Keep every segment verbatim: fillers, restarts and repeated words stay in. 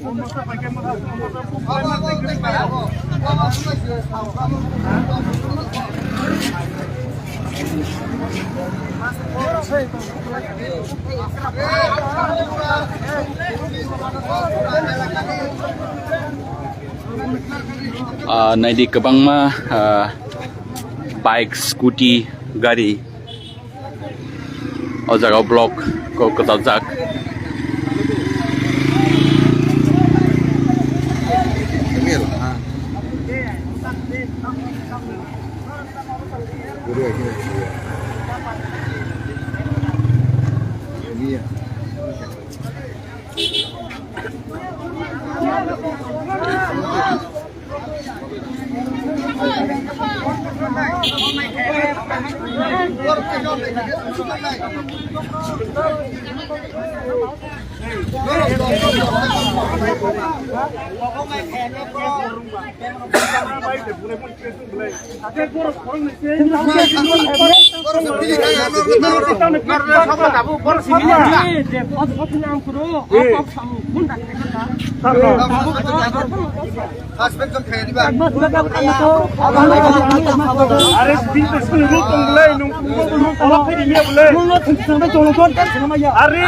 Ah, naidi kwbangma, ah, bike, scooty, gari o jaga o block kok kwchajak. Are, bini school rule tong belai, nung rule tong belai, are.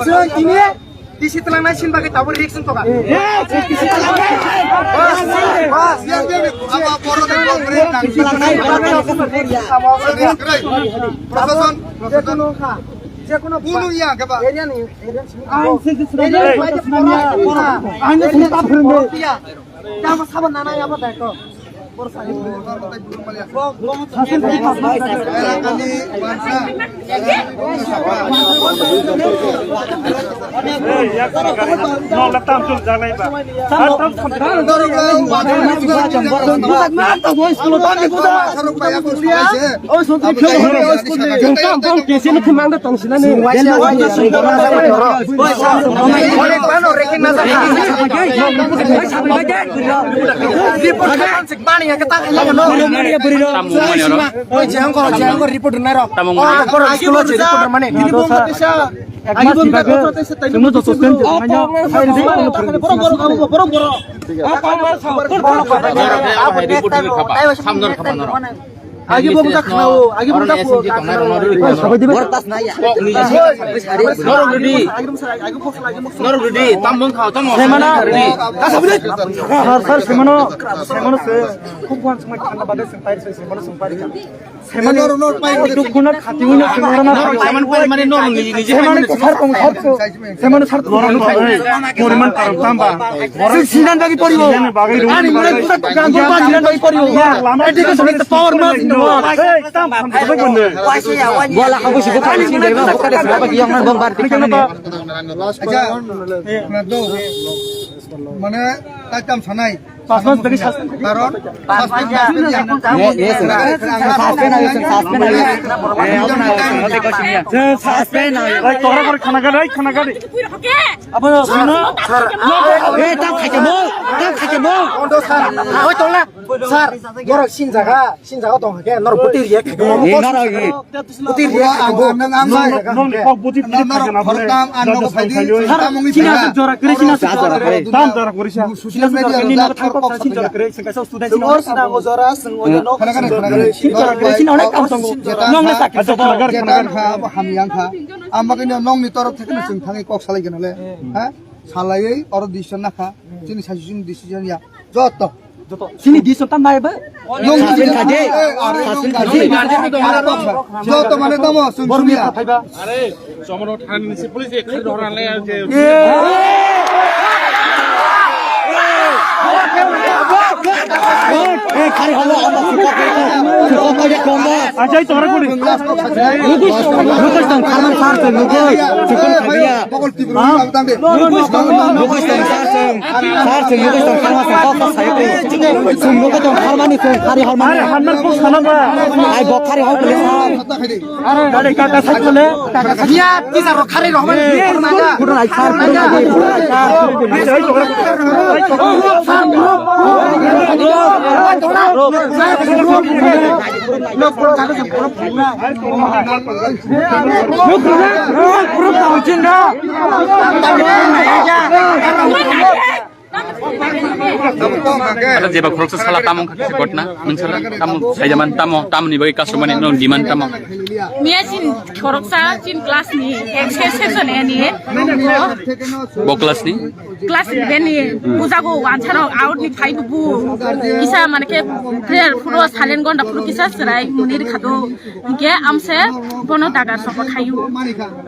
Chwng tini D C twlangnai sin bagwi tabuk risk wng tongkha. Prosason, prosason. Jekono, jekono area ni, area ni. Ang se, se, se, area ni, ang se, se, se, area ni. Tamo sabo nana yabo daito. Bor sahib. Elakani mansa. Report nai rok. Tamo mani oro. Agi bo wngkha, agi bo wngkha, agi bo wngkha. Borok, borok, borok, borok, borok. Borok, borok, borok. Report ni khapa. Samdor khapa norok. Agi bo wngkha khna o, agi bo wngkha khna o. Borok tas nai ya. Norok ready. Agi bo wngkha, agi bo wngkha. Norok ready. Tamo wngkha, tamo. Semana ready. Sir, sir, semano, semano se. Khub buan semai khana bade sempai se, semano sempai. Semani dukuna khatiwino semani na semani pai mani no ni ni semani sar tong sar to semani sar tong poriman taram tamba. Sinan bagi poribo. Ani mura puta tukang gua sinan bagi poribo. Education is the power, man. Bola hago sibo kali sin deba bokale saba ki yang nan bombar tikana ba. Acha. Mane, tai tam sanai. Pas mas bagi sas. Karon? Pas mas ya. Yes, yes. Suspend ayo, suspend ayo. Suspend ayo. Oi, tora kor khana gari, khana gari. Abo sino. Eh, tam khaike mo, tam khaike mo. Ondo sar. Oi, tola. Sar, borok sin jaga, sin jaga tong khe, nor buti riya khaike mo. Eh, nor, eh. Buti riya ang ang ang ang. Nong ni kok buti riya khaike na bole. Tam ang nogo phaidi. Tam jora kre, sina jora kre. Tam jora kre. Social media ni nogo thang kok sin jora kre, sing kaisa student sina. Sing jora kre, sina onek kam tongo. Nong le sakit. Acha khana gari, khana gari. Ham yang kha. Amba kini nong ni torop thekno sing thangi kok salai kena le. Ha? Salaiwi oro decision nakha. Chini sasi chini decision ya. Joto. Joto. Chini decision tam nai ba? Nong sasin khaje. Sasin khaje. Joto mane tamo sung sumya. Are, somono thani si police ek khari dhora le je. Eh, khari holo, amo suka khaito. Suka khaito kombo. Ajai tora kuri. Lukus, lukus tang kharman sar se lukus. Sukun khabiya. Bokol tibru abdam de. Lukus tang sar se. Sar se lukus tang kharman sar kok kok sayo. Sung lukus tang kharmani sung khari hormani. Are hamnar kok sana ba. Ai bok khari hol kule sar. Are dale kaka sakule. Kaka sakya tisa ro khari hormani. Kudu ai sar. Ai tora. Ai tora. Ada jeba khoroksa sala tamo kha kisa kotna, nung sala tamo saijaman tamo, tamoni bagwi kasumani no demand tamo. Miya chin khoroksa chin class ni, se-, section A ni, Bo class ni? Class eleven ni, puja go wansaro out ni phai bu. Kisa mane ke prayer phuro silent gonda phuro kisa serai munir khado. Hingke amse bono dagar soko khayu.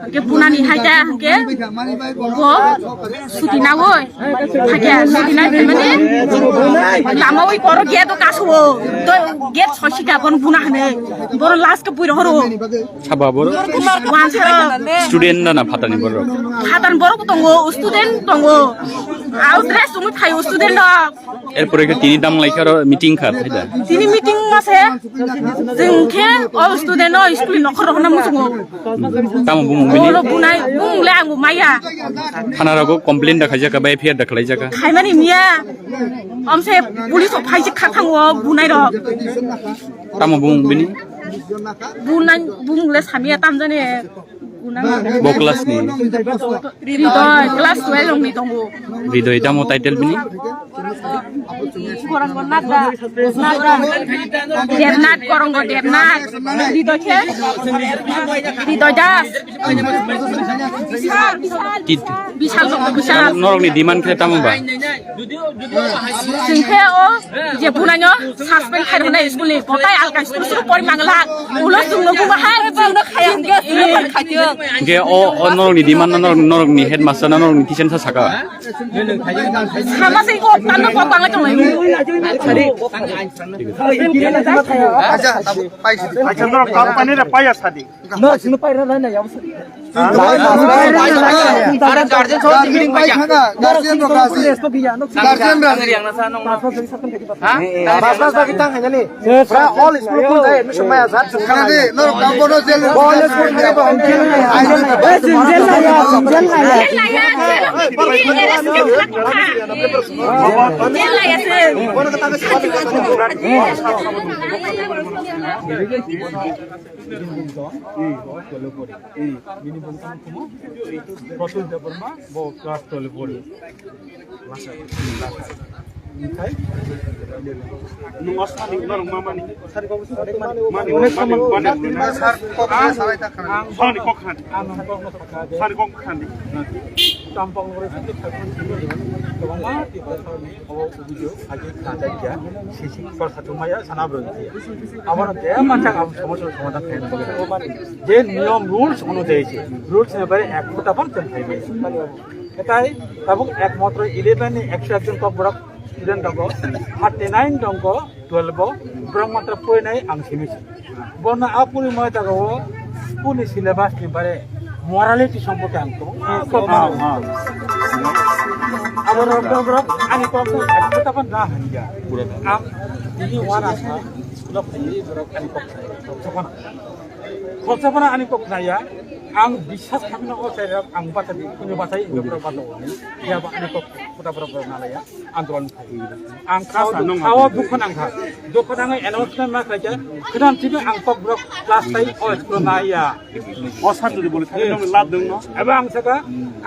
Hingke bunani haida hingke bo suti nawoi. Hakya suti na mane lama oi koro gate o kaso. To gate sosi ka bon buna hane. Bono last ke puiro horo. Saba boro? Wansaro. Student na na phatani borok? Phatan borok tongo, student tongo. Au dress sumui phayo student rok. Erpore khe tini dam lai khe aro meeting kha, hai da? Tini meeting ma se, jwng khe all student no school ni nokhor rok no muchungo. Tamo bumung bini? Olo bunai, bumung le ang bo maya. Thana rogo complain da khaijak kha, ba F I R da khlaijak kha? Khaimani miya. Om se police o phai se kha thango bunai rok. Tamo bumung bini? Bunai, bumung le samia tamjani. Bo class ni? Hridoi, class twelve rok ni tongo. Hridoi, tamo title bini? Korongo Nagra, Nagra. Dernat, Korongo Dernat. Hridoi khe? Hridoi Das. Bishal, Bishal. Tit- Bishal, Bishal. Norok ni demand khe tamo ba? Chwng khe o je bunai no suspend khai rwnai school ni, kotai alka school suru pori mangla, ulo chwng no kuma hai, chwng no khaya hwnkhe chwng no khajwng. Hingke o, o norok ni demand no norok, norok ni headmaster no norok ni teacher sa saka. Sama se ko tan no ko bangla tong lai. Acha, acha, norok company re paya sadi. No, sino paira na na yam. Are guardian song meeting pai kha. Guardian rok guardian. Guardian rok. Guardian rok. Ha? Bas bas bagi tang hanya ni. Pra all school kun jai admission maya sat. Kana de, no, kampo no jel. All school kare ba hum jel na ya. Jel na ya, jel na ya. Jel na ya. Protul Debbarma, bo class twelve pori. Nwng osmani, norok mamani. Mani, mani, mani, mani. Sani kok khani. Sani kok khani. Tampang. Obo video age kajak ya, sisi kor khatung maya sana bro. Aboro je manchak abo somosa somadhan khaina bagwi. Je niyom rules onujayi se, rules ni bare ek phuta pon tong khai maya. Etai tabuk ekmatro eleven ni ekso ek jon kokborok student tongo, thirty nine tongo twelve o, borok matra porinai ang simi se. Bono a puri moi jaga o school ni syllabus ni bare morality somporke ang tongo. Abo rok, rok, rok, ani kok to ekta phan na hanja. Ang tini wana sa, lok tini borok ani kok. Khorsa phano ani kok naya. Ang biswas khamina o chai rok ang bata di, kunu bata di, borok bata o. Ya ba ani kok, kota borok borok na laya. Andolon khai. Ang khao, khao dukho nangkha. Dukho nangwi announcement ma khlaikha. Khwnam simi ang kokborok class tai o school ma ya. O sir jodi bole thangwi nokni lab dwng no. Eba ang saka,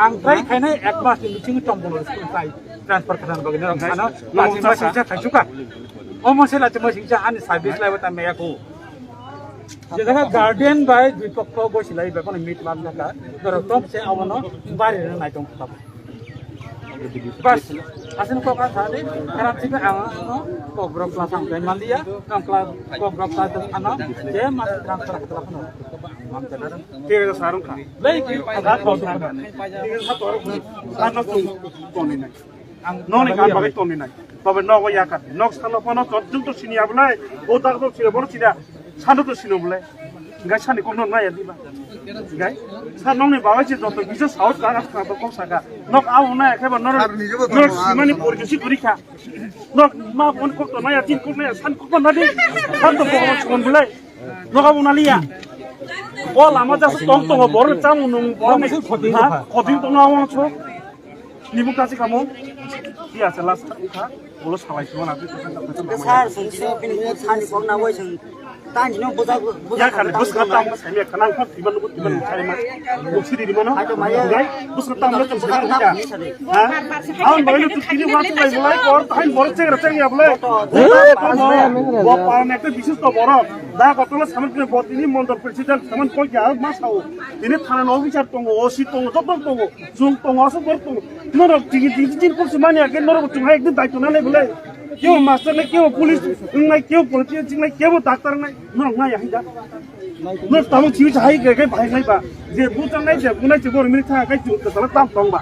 ang try khainai ek mas ni bisingo tongbono school tai transfer khwna bagwi norok sano, lachima singsa thaisukha. Omo se lachima singsa ani service laibo ta meya kho. Je jaga guardian bai dui pokho bo silai ba kono meet ma thangkha. Norok tom se abono bari rwna naitong kha. Bas, asal kok ang sani, karam sini ang, ano, kokborok class ang kai manliya, ang class, kokborok class ang ano, je mas transfer kata ano, mang tena. Tiga sarung kha. Lagi, ang kau tu kena. Tiga satu orang kha. Ano tu toni nai. Ang noni kan bagai toni nai. Tobe nogo yakar. Nok salo kono tot jung to sini abulai. O tak to sini bolo sini. Sano to sino bole. Gai sani kok no naya diba. Gai. Sa nong ni bawa si joto bisa saut ka ka to kok saka. Nok au naya khe ba nor. Nor simani por kisi guri kha. Nok ma bon kok to naya tin kok naya san kok na di. San to bo son bole. Nok au na liya. O lama ja tong to bor chang nung bor ni. Ha? Khoding to na wang cho. Ni buk ta si kamo. Iya, jelas, wngkha, ulo salai sima na, twi kwchang kwchang. Sir, chwng chini bini sani kok na bai chwng tang chini bujak, bujak ya, khani, tang bwswk chini tam, bwswk ya, khana, wngkha, tiban, tiban, tiban, bwswk di, di mano. Hai to maya. Gai, bwswk tam, bwswk tam, bwswk tam, bwswk tam. Ha? Ang bai, tu kini wa, tu bai, mulai, kor, tai, bor, chengra, chengya, bolai. Bo, bo, bo, bo, paran ekta bishesh to borok. Da, kotolo saman kene, bo, tini mondol president, saman koi ya, ma sao. Tini thana officer tongo, O C tongo, joto tongo. Chwng tongo, aswk borok tongo. Norok tigi tigi tigi kursi manya khe norok chwng hai ekdin daitw nanai bolai. Kebo master nai, kebo police wngnai, kebo politician chingnai, kebo doctor wngnai. Norok nai hai da. Norok tamo chiwi hai khe khe bahai nai ba. Je bu chang nai je bu nai je bor mini tha kai chu ta sala tam tong ba.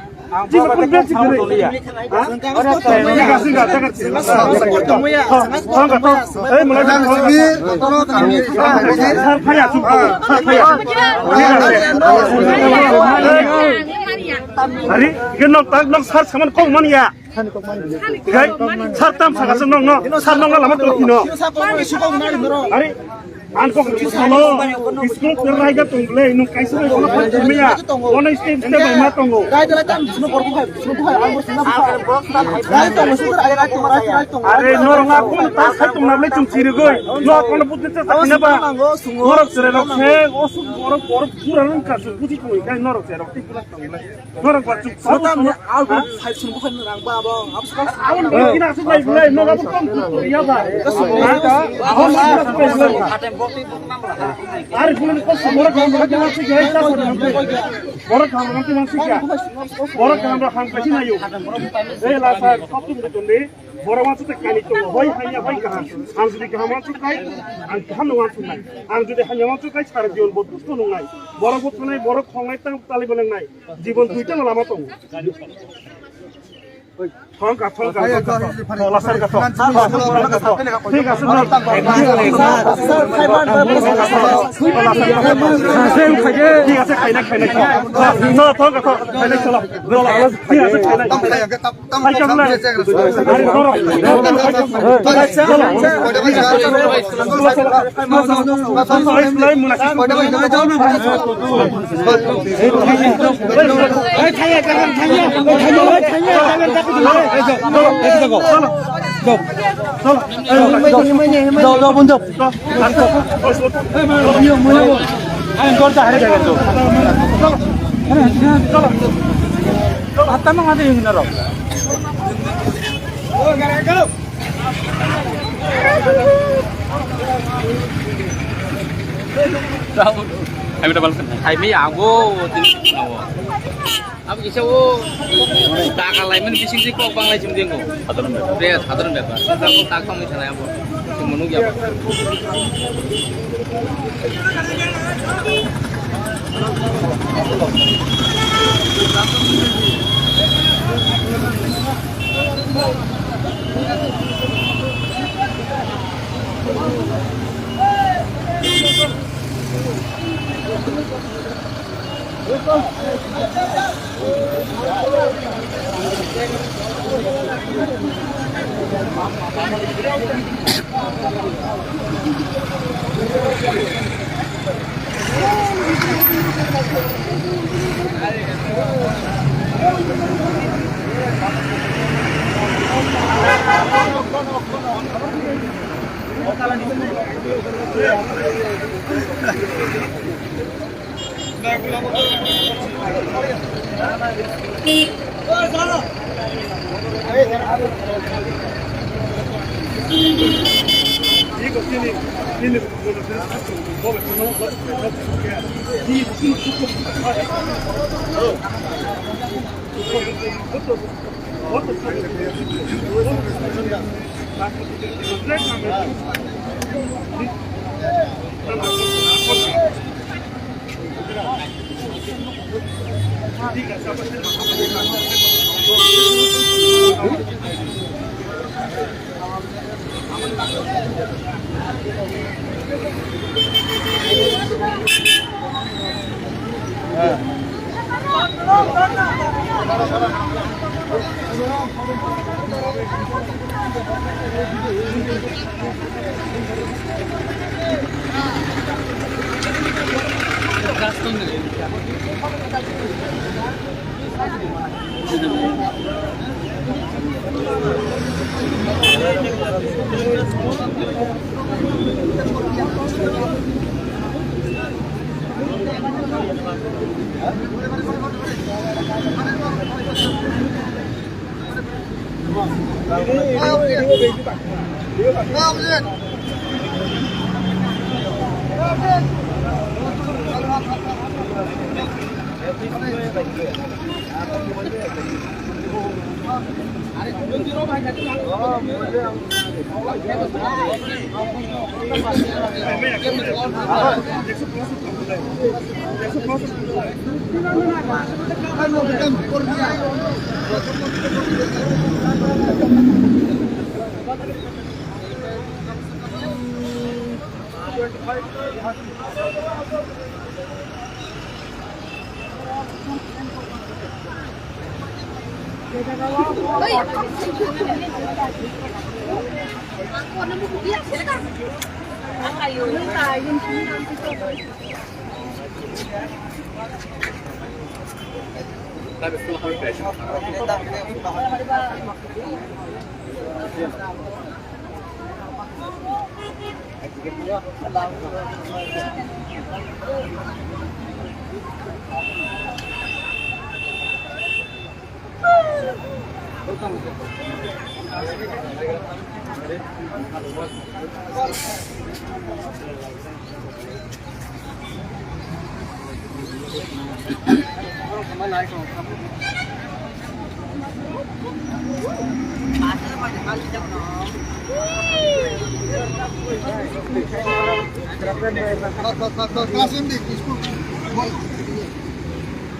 Ji ma kun be chi kre. Ha? Thang ka thang. Ei mulai thang. Sar phaya chu. Sar phaya. Ari, ke nok tak nok sar saman kok man ya. Gai, sar tam saka se nok nok, sar nok lama tu kino. Ari, an kok tu salo, isko ter rai ga tung le, nung kaisa rai kok pa tu ya. Ono step step bai ma tongo. Rai dala tam sunu bor bukhai, sunu bukhai, ang bor sunu bukhai. Rai tongo, sunu rai rai tongo, rai rai tongo. Are, no ronga kun ta sai tung na le tung chiri goi. No kono budni ta sa kina ba. Norok sere rok se, o su borok borok pura rung ka su buji koi kai norok sere rok ti pura tong le. Norok ba chuk sabo. Sota me al ko sai sun ko khan rang ba bo. Abon ko kina su lai lai no ba tom ku ya ba. Abon ko su lai lai. Ar gulen ko su mora ko mora ke ma su ke sa ko. Mora ka mora ke ma su ke. Mora ka mora ham ka sina yo. Ei la sa kop tu de. Mora ma su te kani to hoi hai ya hoi ka. Ham su de ka ma su kai. Ang kaham no wan su nai. Ang jodi hanya wan su kai sar dion bo tu su nung nai. Borok bo thunai, borok khongnai, tang tali beleng nai. Jibon duita no lama tongo. Thongka, thongka, thongka, thongka. Thongla sarka thong. Thongla sarka thong. Thik ase, thong. Thik ase, khaina, khaina, thong. Thong, thongka, thong. Khaina, cholo. Cholo, thik ase, khaina. Atama ngade yung narok. Hai mita balkan. Hai mi ago tin ago. Abo kisa o taka laimani bising si kok banglai chim dengo. Sadharan bepar. Be sadharan bepar. Sabo tak tong ni sana abo. Chim manuk ya.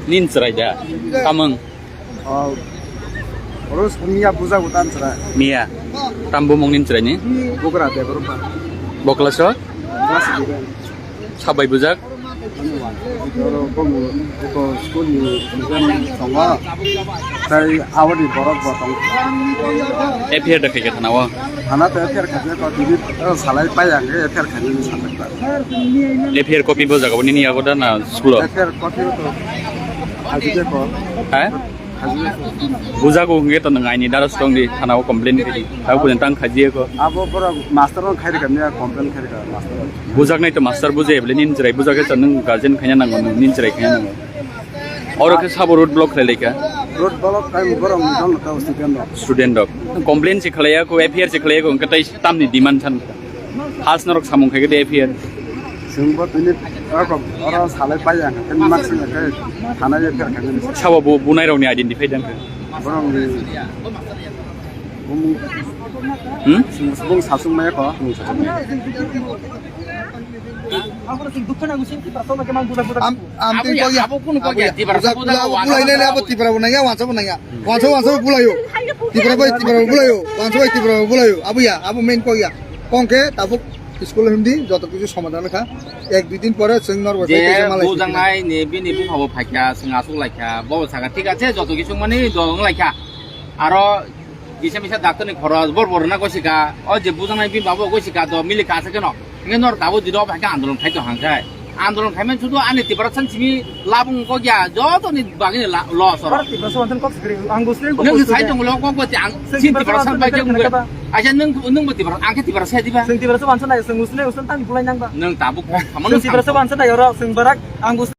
Nin chwrai da. Tamung. Oh, oro miya bujago tan chwrai. Miya. Tam bumung nin chwrai ni? Bugra de, bugra. Bokla so? Class eleven. Sabai bujak? Oro bumu eko school ni student tongo. Tai aboni borok bo tongo. F I R da khaikha thana o? Thana to F I R khaikha ko, tini, oh, salai pai ang F I R khainani salai pai. F I R copy bo jaga bo nini yago da na school o? F I R copy to hajike ko. Ha? Bujago hwnkhe to nwng aini daros tong di, thana o complain khe di. Abo kujin tang khajiya ko. Abo borok master rok khai rikha, miya complain khai rikha master rok. Bujak nai to master bujai bole nin chwrai bujak khe nwng guardian khaina nango, nin chwrai khaina nango. Oro khe sabo road block khlai laikha. Road block kai borok ni dol ta student rok. Student rok. Complain se khlaiya ko, F I R se khlaiya ko, hwnkhe tai tamni demand san. Has norok samung khai khe de F I R. Chwng bo tini oro, oro salai pai ya, tini mak sing khe thana F I R khai. Sabo bo bunai rokni identify dang khe. Borok ni bumung. Hmm? Bung sasung maya ko. Bung sasung maya. Ang, ang twi kok ya. Abo kunu kok ya, Tipra bujak, bujak, abo bulai nai, abo Tipra bo nai ya, wansa bo nai ya. Wansa, wansa bo bulai o. Tipra bai Tipra bo bulai o. Wansa bai Tipra bo bulai o. Abo ya, abo main kok ya. Kong khe tabuk school himdi, joto kichu somadhan kha. Ek dui din pore chwng norok je bai kaisa malai bujangnai ni bini bupha bo phaikha, chwng asuk laikha, bo saka thik ache, joto kichu mani dol wng laikha. Aro kisa misa doctor ni khoros, bor bor na gosi ka, o je bujangnai bini babo gosi ka, do mili ka asa keno. Nge nor tabo jiro bai ka andolon khai to hangkai. Andolon khai man sudu ani Tipra san simi labung kok ya, joto ni bagini la-, loss oro. Bar Tipra so wansan kok sikri, ang gusri kok nung gusri sai ya. Tong lo kok bati ang, sing si Tipra Tipra so san wansan bai kok kena kena kok. Aja nung, nung bati Tipra, ang ke Tipra sai diba. Sing Tipra so wansan nai, sing gusri usan tang bulai nang ba. Nung tabuk, kamu sing nung Tipra so tabuk. Wansan nai oro, sing barak, ang gusri.